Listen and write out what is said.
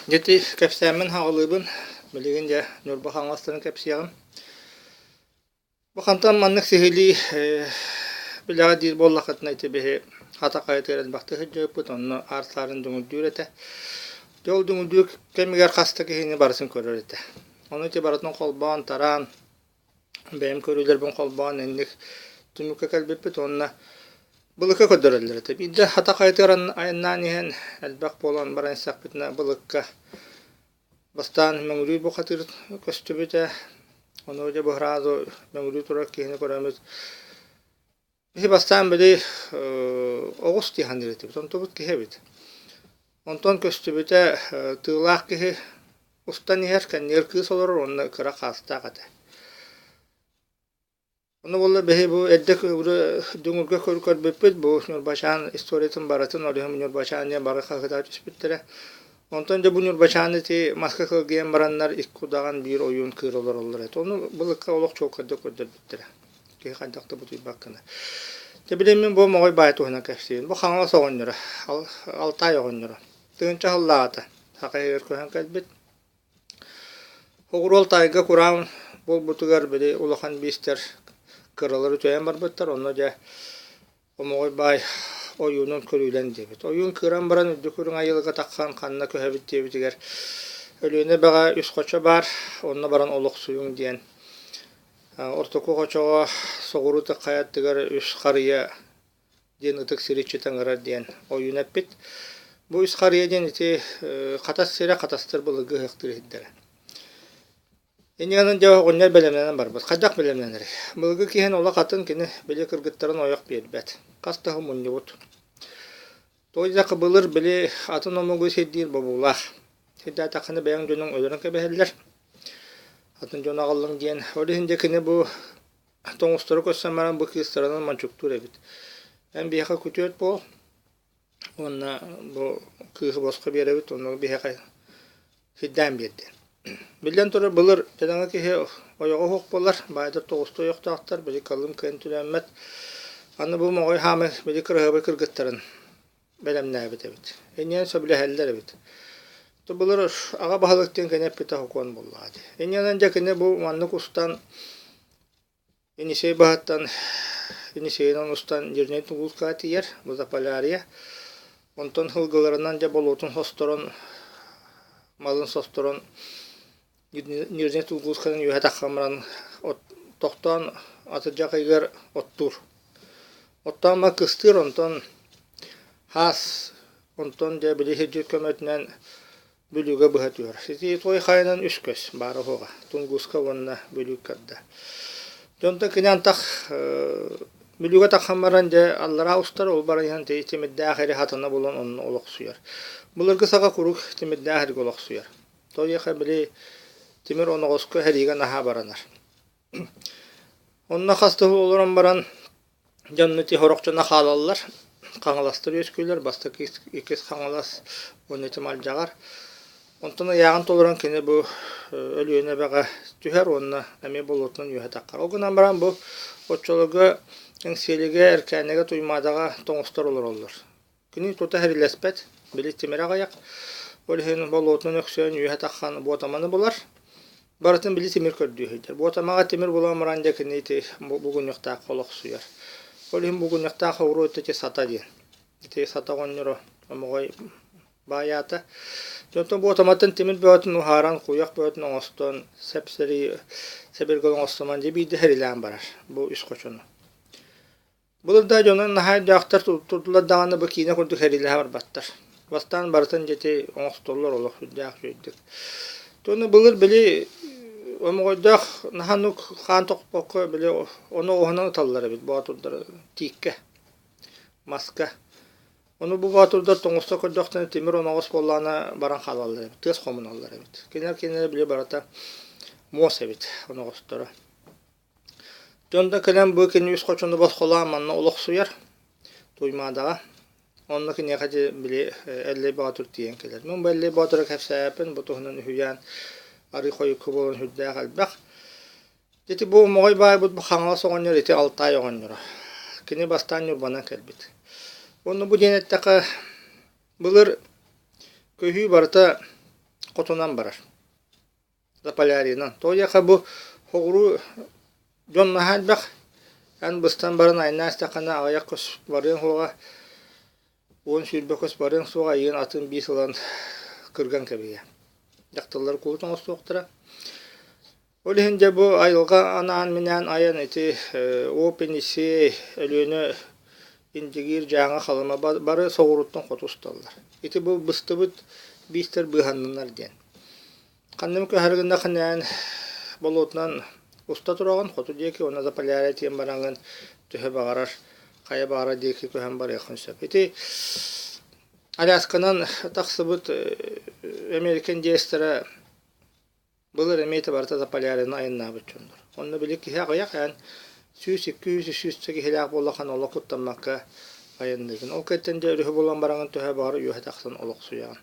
Дьэ ити кэпсээммин хаҕылыыбын, билигин дьэ Ньурба Хаҥаластарын кэпсиэҕим. Бу хантан маннык сиһилии билэҕэ диир буоллаххытына ити биһи хата хайатыгар элбэхтик сылдьыбыппыт, онно аар саарын дүҥүрдүүр этэ. Дьэ ол дүҥүрдүүр кэмигэр хас да киһини барытын көрөр этэ. Ону ити барытын холбоон, тараан, бэйэм көрүүлэрбин холбоон инник түмүккэ кэлбиппит уонна былыкка көрдөрөллөр этэ. Биирдэ хата хайатыгар айаннаан иһэн элбэх буолан баран истэхпитинэ былыкка Бастаан Мөҥүрүү бухатыыр көстүбүтэ, ону дьэ быһараазы Мөҥүрүү турар киһини көрөммүт биһи бастаан били оҕус дии саныыр этибит, онтубут киһи эбит. Онтон көстүбүтэ тыылаах киһи устан иһэр, кэннигэр кыыс олорор уонна кыра хаастаах этэ. Ону буолла биһи бу эрдэ дүҥүргэ көрбүппүт, бу Ньурбачаан историятын барытын ол иһин Ньурбачаан диэн бары хаһыытаа түспүттэрэ. Онтон дьэ бу Ньурбачаан ити маска кылгыйан бараннар икки удаҕан биир ойуун кыыр олороллор этэ. Ону былыкка олох чуолкайдык көрдөрбүттэрэ. Киһи хайдах да бутуйбат гына. Дьэ билигин мин бу Моҕой баай туһунан кэпсиибин. Бу Хаҥалас оҕонньоро, Алтай оҕонньоро. Тыһыынча сыллааҕыта Саха иһигэр көһөн кэлбит. Оҕуруол таайга кураан буолбутугар били улахан биистэр кыралар үтүөйэн барбыттар, онно дьэ Омоҕой баай ойуунун көрүүлэн диэбит. Ойуун кыыран баран үрдүк үрүҥ айылга тахсан ханна көһөбүт диэбитигэр Өлүөнэ эбэҕэ үс хочо баар, онно баран олохсуйуҥ диэн ортоку хочоҕо соҕуруу хайа аттыгар үс харыйа диэн ытык сири иччитэ ыҥырар диэн ойуун эппит. Бу үс харыйа диэн ити хатас сирэ хатастар былыргы ыһыахтыыр иһирдэрэ. Иннигэнэн дьэ оҕонньор бэлэмнэнэн барбыт. Хайдах бэлэмнэнэрий? Былыргы киһин олох атын кини били кыргыттарын ойох биэрбэт. Хас да мунньубут. Тоҕо диэтэххэ былыр били атын омугу сирдиир бобуулаах. Сирдээтэххинэ бэйэҥ дьонуҥ өлөрөн кэбиһэллэр. Атын дьону аҕаллыҥ диэн. Ол иһин дьэ кини бу Тоҥустары көрсөн баран бу кыыстарынан мончуктуур эбит. Эн биһиэхэ күтүөт буол уонна бу кыыһы босхо биэрэбит, онно биһиэхэ сирдээн биэрдэ. Биллэн турар, былыр дьадаҥы киһи ойоҕо суох буолар, баайдар тоҕустуу ойохтоохтор, били калым кыайан түлээммэт. Аны бу моҕой хаамай били кыраһыабай кыргыттарын бэлэмнээбит эбит. Инньэ сөбүлэһэллэр эбит. То былыр аҕа баһылык диэн кини эппитэ сокуон буоллаҕа дии. Инньэнэн дьэ кини бу маннык устан Енисей баһыттан Енисейинэн устан Нижнэй Тугулкаҕа тиийэр, бу Заполярье. Онтон сылгыларынан дьэ болуотун состорон, малын состорон Нижнэй Тугулканан үөһэ тахсан баран от тохтоон атырдьах ыйыгар оттуур. Оттоон ма кыстыыр, онтон хаас, онтон дьэ били сирдьит көмөтүнэн Бүлүүгэ быһа түһэр. Сити той хайанан үс көс баара суоҕа Тунгуска уонна Бүлүү карда. Дьонтон кини антах Бүлүүгэ тахсан баран дьэ аллараа устар, ол баран иһэн тимирдээх эри хатана булан онно олохсуйар. Былыргы саха куруук тимирдээх эргэ олохсуйар. Тоҕо били тимир оноҕоско сэриигэ наһаа баранар. Онно хас да олорон баран дьонно ити сорох дьоно хаалаллар, Хаҥаластар үөскүүллэр, бастакы иккис Хаҥалас уонна ити Малдьаҕар. Онтон ыйааҕын толорон кини бу Өлүөнэ эбэҕэ түһэр уонна эмиэ болуотунан үөһэ таххар. Ол гынан баран бу оччолорго Эҥсиэлигэ, Эркээнигэ, Туймаадаҕа тоҥустар олороллор. Кини тута сэриилэспэт, били тимир аҕыйах, ол иһин болуотунан өксөйөн үөһэ таххан Буотаманы булар. Барытын били тимир көрдүү сылдьар. Буотамаҕа тимир булан баран дьэ кини ити бугунньуктаахха олохсуйар. Ол иһин бугунньуктаах оҕуруо ити Сата диэн. Ити Сата оҕонньоро Омоҕой баай аата. Дьонтон Буотаматтан тимир бөҕөтүн уһааран, куйах бөҕөтүн оҥостон, сэп-сэрии сэбиргэл оҥостон дьэ биирдэ сэриилээн барар бу үс хочону. Былыр да дьоно наһаа өйдөөхтөр турдулар даҕаны бу киинэ курдук сэриилэһэ барбаттар. Бастаан барытын дьэти оҥостоллор олох сүрдээх үчүгэйдик. Туону былыр били омоҕойдоох наһаа нук хаан тохпокко били ону оһунан ыталлар эбит боотурдары тииккэ, маска. Ону бу боотурдар тоҥуста көрдөхтөрүнэ тимир оноҕос буоллаҕына баран хаалаллар эбит, тыас хомуналлар эбит. Кинилэр кинилэр били барыта муос эбит оноҕосторо. Дьон да кэлэн бу кини үс хочону босхолоон манна олохсуйар Туймаадаҕа. Онно киниэхэ дьэ били Эллэй Боотур тиийэн кэлэр. Мин бу Эллэй Боотуру кэпсээппин, бу туһунан үһүйээн арыы хойукку буолан сүрдээх элбэх. Ити бу Моҕой баайбыт бу Хаҥалас оҕонньор ити Алтай оҕонньоро. Кини бастаан Ньурбанан кэлбит. Уонна бу диэн эттэххэ былыр көһүү барыта. Хотунан барар. Заполярьенан. Тоҕо диэххэ бу соҕуруу дьон наһаа элбэх. Эн быстан баран айаннаан истэххинэ аҕыйах көс барыаҥ суоҕа, 10-20 көс барыаҥ суоҕа, эйигин атын биис ылан кырган кэбиһиэ. Дьахталлар куут оҥостуохтара. Ол иһин дьэ бу айылҕа анаан-минээн айан ити Оп Енисей, Өлүөнэ Индигиир, Дьааҥы, Халыма бары соҕурууттан хоту усталлар. Ити бу быстыбыт биистэр быыһанныннар диэн. Ханным көһөр гыннаххына болуотунан уста тураҕын, хоту диэки уонна Заполярье тиийэн бараҥҥын төһө баҕарар, хайа баҕарар диэки көһөн барыаххын сөп. Ити Алясканан тахсыбыт Америка индеецтэрэ былыр эмиэ ити барыта Заполярьены айаннаабыт дьоннор. Онно били киһи аҕыйах эн 100, 200, 300 киһилээх буоллаххына олох куттаммакка айанныыгын. Ол кэнниттэн дьэ өрүһү булан бараҥын төһө баҕар үөһэ тахсан олохсуйаҕын.